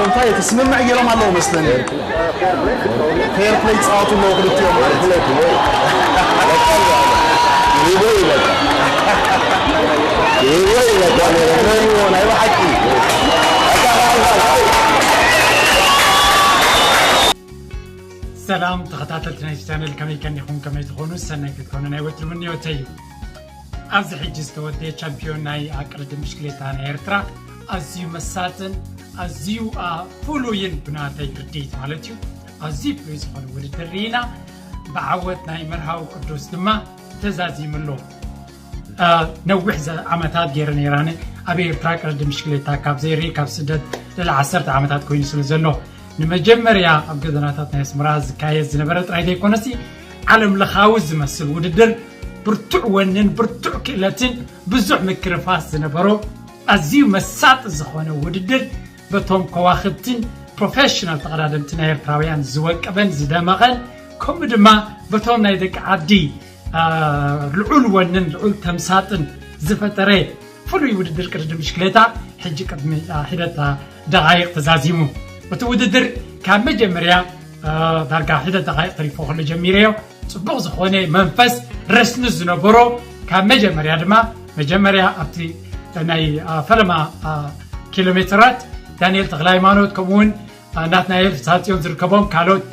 እንታይ እቲ ስምምዕ ገይሮም ኣለዉ መስለኒ። ፌር ፕሌይ ይጻወቱ ኣለዉ ክልቲኦም ማለት እዩ። ይበይ በቃ ይበይ በቃ ናይ ብሓቂ ሰላም ተኸታተልቲ ናይ ቻነል፣ ከመይ ቀኒኹም? ከመይ ትኾኑ? ሰናይ ክትኮኑ ናይ ወትሩ ምንዮተይ እዩ። ኣብዚ ሕጂ ዝተወደየ ቻምፒዮን ናይ ቅድድም ብሽክሌታ ናይ ኤርትራ ኣዝዩ መሳጥን ኣዝዩ ፍሉይን፣ ብናተይ ርድኢት ማለት እዩ፣ ኣዝዩ ፍሉይ ዝኾነ ውድድር ርኢና። ብዓወት ናይ መርሃዊ ቅዱስ ድማ ተዛዚሙ ኣሎ። ነዊሕ ዓመታት ገይረ ነይራነ ኣብ ኤርትራ ቅድድም ብሽክሌታ ካብ ዘይርኢ ካብ ስደት ልዕሊ ዓሰርተ ዓመታት ኮይኑ ስለ ዘሎ፣ ንመጀመርያ ኣብ ጎደናታት ናይ ኣስመራ ዝካየድ ዝነበረ ጥራይ ዘይኮነሲ ዓለም ለኻዊ ዝመስል ውድድር፣ ብርቱዕ ወንን ብርቱዕ ክእለትን ብዙሕ ምክርፋስ ዝነበሮ ኣዝዩ መሳጢ ዝኾነ ውድድር፣ በቶም ከዋኽብትን ፕሮፌሽናል ተቐዳደምቲ ናይ ኤርትራውያን ዝወቀበን ዝደመቐን፣ ከምኡ ድማ በቶም ናይ ደቂ ዓዲ ልዑል ወንን ልዑል ተምሳጥን ዝፈጠረ ፍሉይ ውድድር ቅድድም ብሽክሌታ ሕጂ ቅድሚ ሒደት ደቓይቕ ተዛዚሙ። እቲ ውድድር ካብ መጀመርያ ዳርጋ ሒደት ደቓይቕ ተሪፎ ከሎ ጀሚረዮ። ጽቡቕ ዝኾነ መንፈስ ረስኒ ዝነበሮ፣ ካብ መጀመርያ ድማ መጀመርያ ኣብቲ ናይ ፈለማ ኪሎ ሜትራት ዳንኤል ተኽለሃይማኖት ከምኡውን ናትናኤል ፍስሃጽዮን ዝርከቦም ካልኦት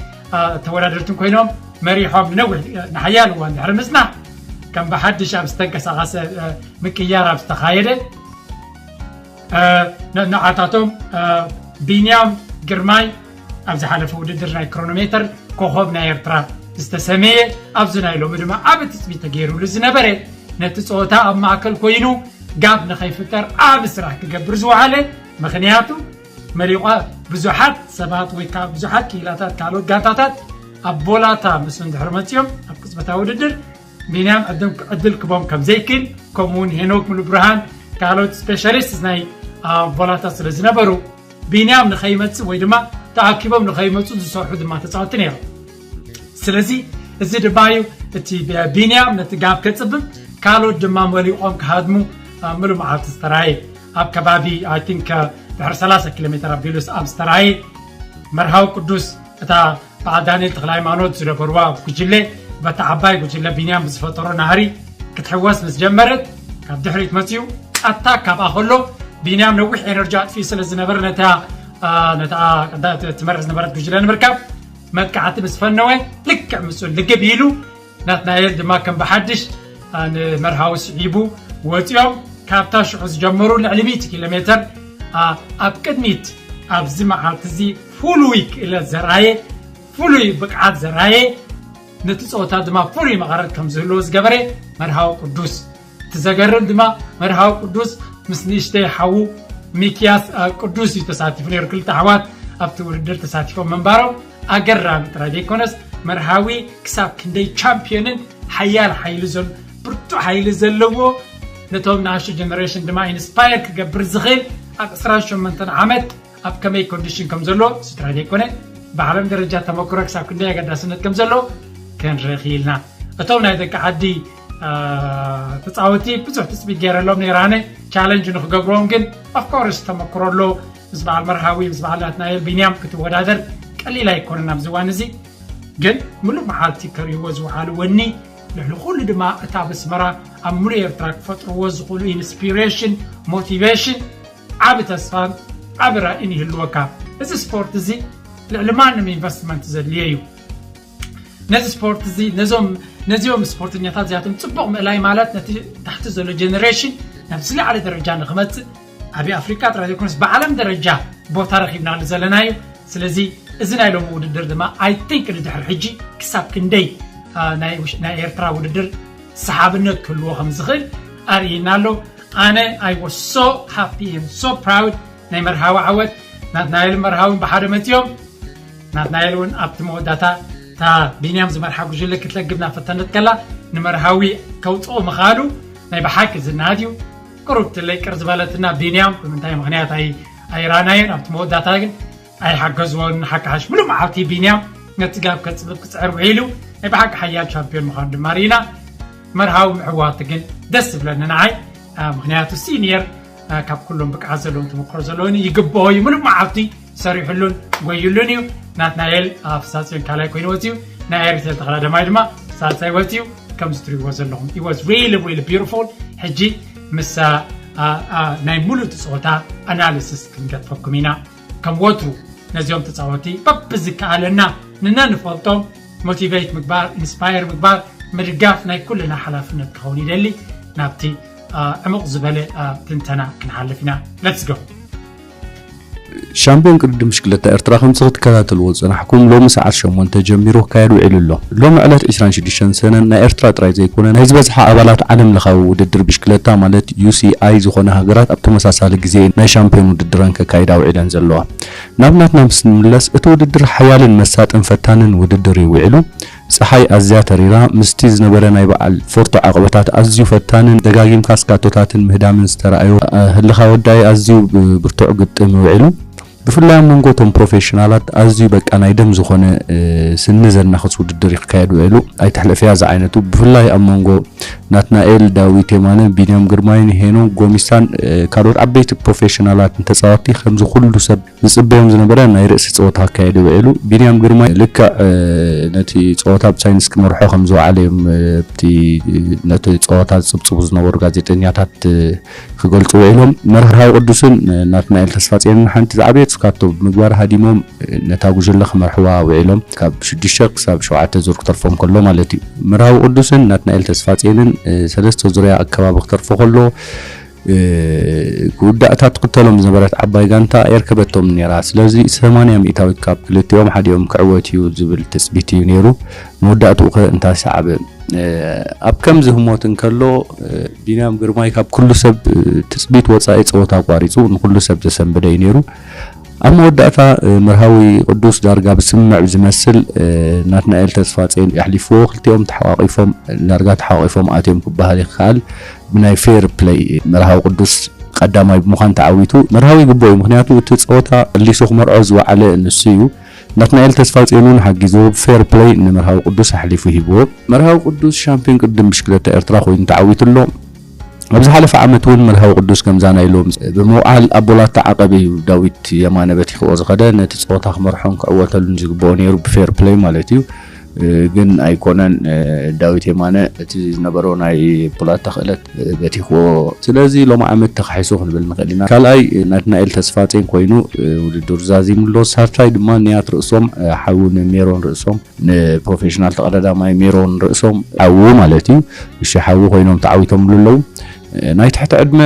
ተወዳደርትን ኮይኖም መሪሖም ንነዊሕ ንሓያል እዋን ድሕሪ ምጽናሕ ከም ብሓድሽ ኣብ ዝተንቀሳቐሰ ምቅያር ኣብ ዝተኻየደ ንዓታቶም ቢንያም ግርማይ ኣብ ዝሓለፈ ውድድር ናይ ክሮኖሜተር ኮኸብ ናይ ኤርትራ ዝተሰመየ ኣብዚ ናይ ሎሚ ድማ ዓቢ ትጽቢት ተገይሩሉ ዝነበረ ነቲ ጸወታ ኣብ ማእከል ኮይኑ ጋብ ንኸይፍጠር ዓቢ ስራሕ ክገብር ዝወዓለ ምኽንያቱ መሪቋ ብዙሓት ሰባት ወይ ከዓ ብዙሓት ክኢላታት ካልኦት ጋንታታት ኣብ ቦላታ ምስ እንድሕር መፂኦም ኣብ ቅፅበታዊ ውድድር ቢንያም ዕድል ክቦም ከም ዘይክል ከምኡ እውን ሄኖክ ሙሉ ብርሃን ካልኦት ስፔሻሊስት ናይ ቦላታ ስለ ዝነበሩ ቢንያም ንኸይመፅእ ወይ ድማ ተኣኪቦም ንኸይመፁ ዝሰርሑ ድማ ተፃወቲ ነይሮም። ስለዚ እዚ ድማ እዩ እቲ ቢንያም ነቲ ጋብ ከፅብብ ካልኦት ድማ መሊቖም ክሃድሙ ምሉ መዓልቲ ዝተራየ ኣብ ከባቢ I think ድሕሪ ሰላሳ ኪሎ ሜትር ኣቢሉስ ኣብ ዝተራየ መርሃዊ ቅዱስ እታ በዓል ዳንኤል ተክለ ሃይማኖት ዝነበርዋ ጉጅለ በታ ዓባይ ጉጅለ ቢንያም ብዝፈጠሮ ናህሪ ክትሕወስ ምስ ጀመረት ካብ ድሕሪት መፅዩ ኣታክ ካብኣ ከሎ ቢንያም ነዊሕ ኤነርጂ ኣጥፊኡ ስለ ዝነበረ ነታ ነታ ትመርሕ ዝነበረት ጉጅለ ንምርካብ መጥቃዕቲ ምስ ፈነወ ልክዕ ምስኡ ልግብ ኢሉ ናትናኤል ድማ ከም ብሓድሽ ንመርሃዊ ስዒቡ ወፂኦም ካብታ ሽዑ ዝጀመሩ ልዕሊ ሚእቲ ኪሎ ሜትር ኣብ ቅድሚት ኣብዚ መዓልቲ እዚ ፍሉይ ክእለት ዘርኣየ ፍሉይ ብቅዓት ዘርኣየ ነቲ ፀወታ ድማ ፍሉይ መቐረት ከም ዝህልዎ ዝገበረ መርሃዊ ቅዱስ እቲ ዘገርም ድማ መርሃዊ ቅዱስ ምስ ንእሽተይ ሓዉ ሚክያስ ቅዱስ እዩ ተሳቲፉ ነይሩ። ክልተ ኣሕዋት ኣብቲ ውድድር ተሳቲፎም ምንባሮም ኣገራሚ ጥራይ ዘይኮነስ መርሃዊ ክሳብ ክንደይ ቻምፒዮንን ሓያል ሓይሊ ዘሎ ብርቱዕ ሓይሊ ዘለዎ ነቶም ንኣሽቱ ጀነሬሽን ድማ ኢንስፓየር ክገብር ዝኽእል ኣብ ዕስራን ሸሞንተን ዓመት ኣብ ከመይ ኮንዲሽን ከም ዘሎ ስድራ ዘይኮነ ብዓለም ደረጃ ተመክሮ ክሳብ ክንደይ ኣገዳስነት ከም ዘሎ ክንርኢ ክኢልና። እቶም ናይ ደቂ ዓዲ ተፃወቲ ብዙሕ ትፅቢት ገይረሎም ነይራነ ቻለንጅ ንክገብርዎም ግን ኦፍኮርስ ተመክሮ ኣሎ ምስ በዓል መርሃዊ ምስ በዓል ናትናኤል ቢንያም ክትወዳደር ቀሊል ኣይኮነን ኣብዚ እዋን እዚ ግን ምሉእ መዓልቲ ከርእይዎ ዝወዓሉ ወኒ ልዕሊ ኩሉ ድማ እታ ኣብ ኣስመራ ኣብ ምሉእ ኤርትራ ክፈጥርዎ ዝኽእሉ ኢንስፒሬሽን ሞቲቬሽን ዓቢ ተስፋን ዓቢ ራእይን ይህልወካ። እዚ ስፖርት እዚ ልዕሊ ማንም ኢንቨስትመንት ዘድልዮ እዩ። ነዚ ስፖርት እዚ ነዞም ነዚኦም ስፖርተኛታት እዚኣቶም ጽቡቕ ምእላይ ማለት ነቲ ታሕቲ ዘሎ ጀነሬሽን ናብ ዝለዓለ ደረጃ ንክመጽእ ኣብ ኣፍሪቃ ጥራይ ዘይኮነስ ብዓለም ደረጃ ቦታ ረኺብናሉ ዘለና እዩ። ስለዚ እዚ ናይ ሎሚ ውድድር ድማ I think ንድሕሪ ሕጂ ክሳብ ክንደይ ናይ ኤርትራ ውድድር ሰሓብነት ክህልዎ ከም ዝኽእል ኣርእይና ኣሎ። ኣነ I was so happy and so proud ናይ መርሃዊ ዓወት ናትናኤልን መርሃዊን ብሓደ መፂኦም ናትናኤል እውን ኣብቲ መወዳእታ እታ ቢንያም ዝመርሓ ጉጅለ ክትለግብ ናፈተነት ከላ ንመርሃዊ ከውፅኦ ምኽኣሉ ናይ ብሓቂ ዝናሃድ እዩ። ቅሩብ ትለይ ቅር ዝበለትና ቢንያም ብምንታይ ምኽንያት ኣይራናዮን ኣብቲ መወዳእታ ግን ኣይሓገዝዎን ሓካሓሽ ምሉእ መዓልቲ ቢንያም ነቲ ጋብ ከፅብብ ክፅዕር ውዒሉ ናይ ብሓቂ ሓያል ቻምፒዮን ምዃኑ ድማ ርኢና። መርሃዊ ምዕዋቱ ግን ደስ ዝብለኒ ንዓይ ምክንያቱ ሲኒየር ካብ ኩሎም ብቅዓት ዘለዎም ተመክሮ ዘለዎን ይግብኦ እዩ ምሉእ መዓልቲ ሰሪሑሉን ጎይሉን እዩ። ናትናኤል ኣብ ሳልሳይ ካልኣይ ኮይኑ ወፂኡ፣ ናይ ኤሪትሬል ተቐዳዳማይ ድማ ሳልሳይ ወፂኡ። ከምዚ ትሪእዎ ዘለኹም it was really really beautiful። ሕጂ ምስ ናይ ሙሉእ እቲ ፀወታ ኣናሊሲስ ክንገጥፈኩም ኢና። ከም ወትሩ ነዚኦም ተፃወቲ በብዝከኣለና ንና ንፈልጦም ሞቲቬት ምግባር፣ ኢንስፓየር ምግባር፣ ምድጋፍ ናይ ኩልና ሓላፍነት ክኸውን ይደሊ። ናብቲ ዕሙቕ ዝበለ ትንተና ክንሓልፍ ኢና። Let's go። ሻምፒዮን ቅድድም ብሽክለታ ኤርትራ ከምቲ ክትከታተልዎ ዝጸናሕኩም ሎሚ ሰዓት ሸሞንተ ጀሚሩ ክካየድ ውዒሉ ኣሎ። ሎሚ ዕለት ዕስራን ሽዱሽተን ሰነ ናይ ኤርትራ ጥራይ ዘይኮነ ናይ ዝበዝሓ ኣባላት ዓለም ለኻዊ ውድድር ብሽክለታ ማለት ዩ ሲ ኣይ ዝኾነ ሃገራት ኣብ ተመሳሳሊ ግዜ ናይ ሻምፒዮን ውድድረን ከካይዳ ውዒለን ዘለዋ። ናብ ናትና ምስ ንምለስ እቲ ውድድር ሓያልን መሳጥን ፈታንን ውድድር እዩ ውዒሉ። ጸሓይ ኣዝያ ተሪራ፣ ምስቲ ዝነበረ ናይ በዓል ፎርቶ ዓቐበታት ኣዝዩ ፈታንን ደጋጊምካ ስካቶታትን ምህዳምን ዝተራእዮ ህልኻ ወዳኢ ኣዝዩ ብርቱዕ ግጥም ውዒሉ። ብፍላይ ኣብ መንጎ እቶም ፕሮፌሽናላት ኣዝዩ በቃ ናይ ደም ዝኾነ ስኒ ዘናኽስ ውድድር ይክካየድ ውዒሉ። ኣይትሕለፍያ ዝዓይነቱ ብፍላይ ኣብ መንጎ ናትናኤል ዳዊት የማነ፣ ቢንያም ግርማይን ሄኖክ ጎሚሳን ካልኦት ዓበይቲ ፕሮፌሽናላት ተጻወትቲ ከምዚ ኩሉ ሰብ ዝጽበዮም ዝነበረ ናይ ርእሲ ጸወታ ኣካየዱ ውዒሉ። ቢንያም ግርማይ ልክዕ ነቲ ጸወታ ብሳይንስ ክመርሖ ከም ዝወዓለ እዮም እቲ ነቲ ጸወታ ዝጽብጽቡ ዝነበሩ ጋዜጠኛታት ክገልጹ ውዒሎም። መርሃዊ ቅዱስን ናትናኤል ተስፋጽዮንን ሓንቲ ዝዓበየት ስካቶ ብምግባር ሃዲሞም ነታ ጉጅለ ክመርሕዋ ውዒሎም። ካብ ሽዱሽተ ክሳብ ሸውዓተ ዙር ክተርፎም ከሎ ማለት እዩ። መርሃዊ ቅዱስን ናትናኤል ተስፋጽዮንን ሰለስተ ዙርያ ኣከባቢ ክተርፎ ከሎ ክውዳእታ ትኽተሎም ዝነበረት ዓባይ ጋንታ ኣየርከበቶም ነይራ። ስለዚ ሰማንያ ሚእታዊት ካብ ክልቲኦም ሓዲኦም ክዕወት እዩ ዝብል ትጽቢት እዩ ነይሩ። መወዳእትኡ ከ እንታይ ሰዓበ? ኣብ ከምዚ ህሞት እንከሎ ቢንያም ግርማይ ካብ ኩሉ ሰብ ትጽቢት ወጻኢ ጸወታ ኣቋሪጹ ንኩሉ ሰብ ዘሰንበደ እዩ ነይሩ። ኣብ መወዳእታ መርሃዊ ቅዱስ ዳርጋ ብስምምዕ ዝመስል ናትናኤል ተስፋጼን የሕሊፍዎ። ክልቲኦም ተሓቋቒፎም ዳርጋ ተሓቋቒፎም ኣትዮም ክበሃል ይከኣል። ብናይ ፌር ፕለይ መርሃዊ ቅዱስ ቀዳማይ ብምዃን ተዓዊቱ። መርሃዊ ይግብኦ እዩ፣ ምኽንያቱ እቲ ጸወታ መሊሱ ክመርዖ ዝወዓለ ንሱ እዩ። ናትናኤል ተስፋጼን እውን ሓጊዝዎ ብፌር ፕለይ ንመርሃዊ ቅዱስ ኣሕሊፉ ሂብዎ። መርሃዊ ቅዱስ ሻምፒዮን ቅድድም ብሽክለታ ኤርትራ ኮይኑ ተዓዊቱ ኣሎ። ኣብ ዝሓለፈ ዓመት እውን መርሃዊ ቅዱስ ከምዛ ናይ ሎም ብምውዓል ኣብ ቦላታ ዓቐብ እዩ ዳዊት የማነ በቲኽዎ ዝኸደ። ነቲ ጸወታ ክመርሖን ክዕወተሉን ዝግብኦ ነይሩ ብፌር ፕለይ ማለት እዩ። ግን ኣይኮነን። ዳዊት የማነ እቲ ዝነበሮ ናይ ፖላታ ክእለት በቲኽዎ። ስለዚ ሎሚ ዓመት ተኻሒሱ ክንብል ንኽእል ኢና። ካልኣይ ናትናኤል ተስፋጼን ኮይኑ ውድድሩ ዛዚሙ ኣሎ። ሳልሳይ ድማ ንያት ርእሶም ሓው ንሜሮን ርእሶም ንፕሮፌሽናል ተቐዳዳማይ ሜሮን ርእሶም ሓው ማለት እዩ። እሺ ሓው ኮይኖም ተዓዊቶምሉ ኣለዉ። ናይ ትሕቲ ዕድመ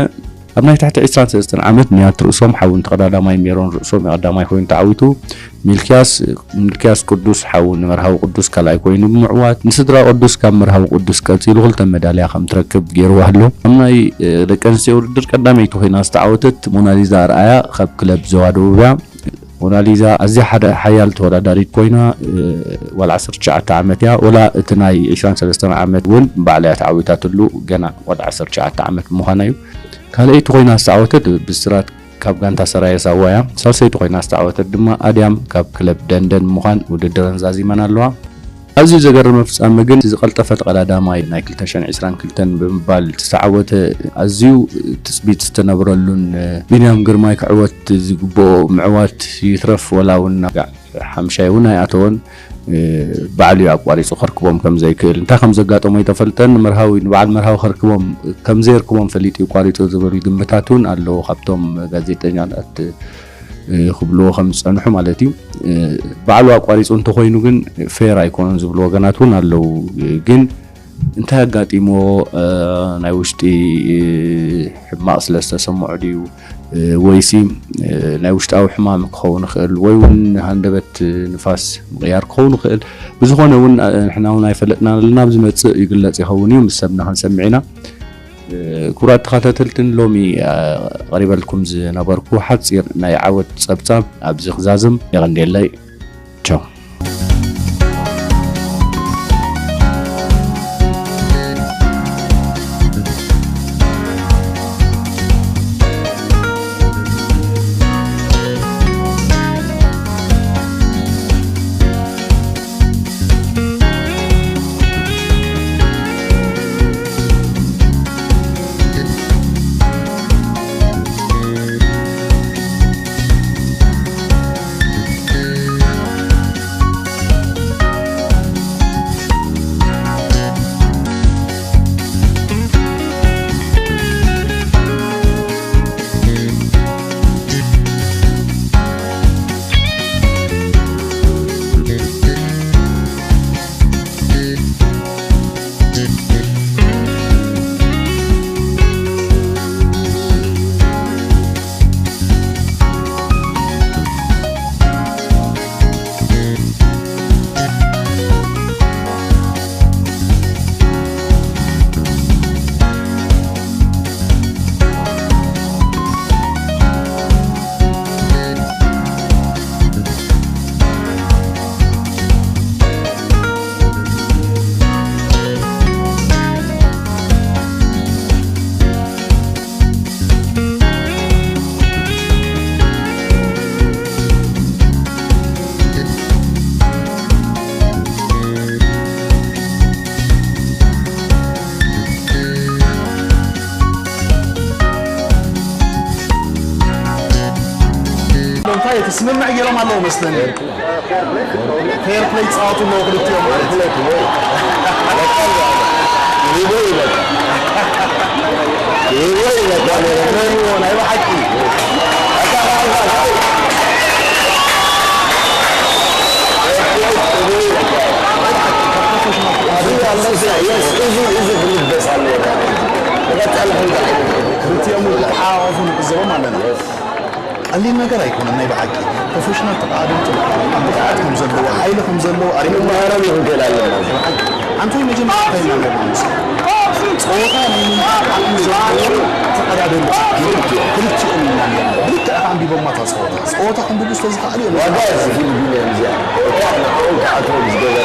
ኣብ ናይ ትሕቲ ዕስራን ሰለስተን ዓመት ንያት ርእሶም ሓውን ተቐዳዳማይ ሜሮን ርእሶም ቀዳማይ ኮይኑ ተዓዊቱ። ሚልክያስ ሚልክያስ ቅዱስ ሓው ንመርሃዊ ቅዱስ ካልኣይ ኮይኑ ብምዕዋት ንስድራ ቅዱስ ካብ መርሃዊ ቅዱስ ቀጺሉ ክልተ መዳልያ ከም ትረክብ ገይርዋ ኣሎ። ኣብ ናይ ደቂ ኣንስትዮ ውድድር ቀዳመይቲ ኮይና ዝተዓወተት ሞናሊዛ ኣርኣያ ካብ ክለብ ዘዋ ደቡብ እያ። ሞናሊዛ ኣዝያ ሓደ ሓያል ተወዳዳሪት ኮይና ዋላ ዓሰርተ ትሽዓተ ዓመት እያ። ወላ እቲ ናይ ዕስራን ሰለስተን ዓመት እውን ባዕላ እያ ተዓዊታትሉ ገና ዋላ ዓሰርተ ትሽዓተ ዓመት ብምዃና እዩ። ካልኣይቲ ኮይና ዝተዓወተት ብስራት ካብ ጋንታ ሰራየ ሳዋ እያ። ሳልሰይቲ ኮይና ዝተዓወተት ድማ ኣድያም ካብ ክለብ ደንደን ብምዃን ውድድረን ዛዚመን ኣለዋ። ኣዝዩ ዘገረመ ፍጻመ ግን ዝቐልጠፈ ተቐዳዳማይ ናይ ክልተ ሽሕን ዕስራን ክልተን ብምባል ዝተዓወተ ኣዝዩ ትጽቢት ዝተነብረሉን ቢንያም ግርማይ ክዕወት ዝግብኦ ምዕዋት ይትረፍ ወላ እውን ሓምሻይ እውን ኣይኣተወን። ባዕሉ እዩ ኣቋሪፁ ከርክቦም ከም ዘይክእል። እንታይ ከም ዘጋጠሞ ኣይተፈልጠን። ንመርሃዊ ንበዓል መርሃዊ ከርክቦም ከም ዘየርክቦም ፈሊጡ እዩ ቋሪፁ ዝብል ግምታት እውን ኣለዎ ካብቶም ጋዜጠኛታት ክብልዎ ከም ዝፀንሑ ማለት እዩ። ባዕሉ ኣቋሪፁ እንተኮይኑ ግን ፌር ኣይኮነን ዝብሉ ወገናት እውን ኣለዉ። ግን እንታይ ኣጋጢምዎ? ናይ ውሽጢ ሕማቕ ስለ ዝተሰምዖ ድዩ? ወይሲ ናይ ውሽጣዊ ሕማም ክኸውን ይኽእል፣ ወይ እውን ሃንደበት ንፋስ ምቕያር ክኸውን ይኽእል። ብዝኾነ እውን ንሕና እውን ኣይፈለጥናን ኣለና፣ ኣብ ዝመፅእ ይግለፅ ይኸውን እዩ፣ ምስ ሰብና ክንሰምዕ ኢና። ክቡራት ተኸታተልትን ሎሚ ኣቕሪበልኩም ዝነበርኩ ሓፂር ናይ ዓወት ፀብፃብ ኣብዚ ክዛዝም። የቐንየለይ። ቻው። ስምምዕ ገይሮም ኣለዉ መስለኒ። ፌር ፕለይ ይጻወቱ ኣለዉ ክልቲኦም ማለት እዩ። ይበይ በቃ ይበይ በቃ ናይ ብሓቂ እዚ ኣለሳ የስ እዚ እዚ ክንበስ ኣለና። ቀጣል ክንዳ ክልቲኦም ተሓቋቑፉ ንዕዘቦም ኣለና። ቀሊል ነገር ኣይኮነን ናይ ብሓቂ ፕሮፌሽናል ተቐዳደምቲ ኣብ ብቕዓት ከም ዘለዎ ሓይሊ ከም ዘለዎ ኣሪኦም መሃራም ይኽእል ኣለና። ኣንቶይ መጀመርያ እንታይ እናገርና ምስ ፀወታ ናይ ምምጣር ዓቕሚ ዘለዎ ተቐዳደምቲ ክልቲኦም ኢና ነርና። ብልክዕ ከኣ ኣንቢቦማ እታ ፀወታ። ፀወታ ከንብቡ ዝተዝኸኣሉ እዮም። ዋጋ እዚ ፊልም እዚኣ እታ ንዕኦም ክኣትዎም ዝገበረ